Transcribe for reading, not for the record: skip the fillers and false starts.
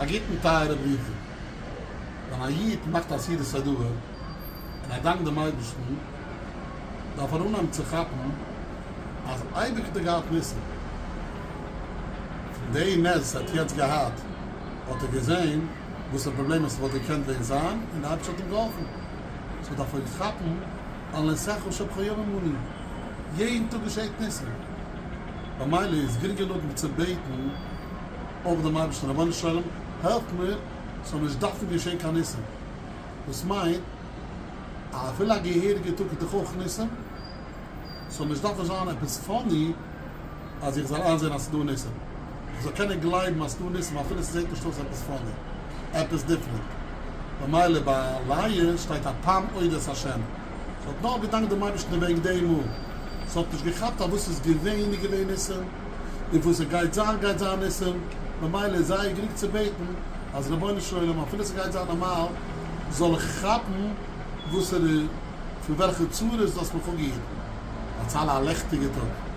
א גוטן טייערע ברודער, ווען א איד מאכט א סעודת הודאה און ער דאנקט דעם אייבערשטן, דארף ער אנהייבן צו כאפן אז אייביג האט ער געהאט ניסים. פון די נס וואס ער האט יעצט געהאט האט ער געזען וואסערע פראבלעמען ס'וואלט געקענט ווען זיין און די אייבערשטער האט אים געהאלפן. so דארף ער כאפן על נסיך שבכל יום עמנו, יעדן טאג געשעט ניסים. במילא איז גרינגער נאכדעם צו בעטן אויך דעם אייבערשטן, רבונו של עולם העלף מיר ס'זאל נישט דארפן געשען קיין ניסים. דאס מיינט אז אפילו א געהעריגע טאג איז דאך אויך ניסים, ס'זאל נישט דארפן זיין עפעס funny אז איך זאל איינזען אז ס'דא ניסים. איך זאל קענען גלייבן אז ס'דא ניסים אפילו ס'זעט נישט אויס עפעס funny, עפעס different. במילא ביי לאה שטייט הפעם אודה את השם. ס'האט נאר געדאנקט דעם אייבערשטן וועגן די מאל. ס'האט נישט געכאפט אז וואס איז געווען איז געווען ניסים, און וואס ס'גייט זיין גייט זיין ניסים. במילא איז זייער גרינג צו בעטן אז רבונו של עולם אפילו ס'גייט זיין נארמאל זאל איך כאפן וואסערע פון וועלכע צרות דו האסט מיך אפגעהיטן. האטס אלע א לעכטיגע טאג.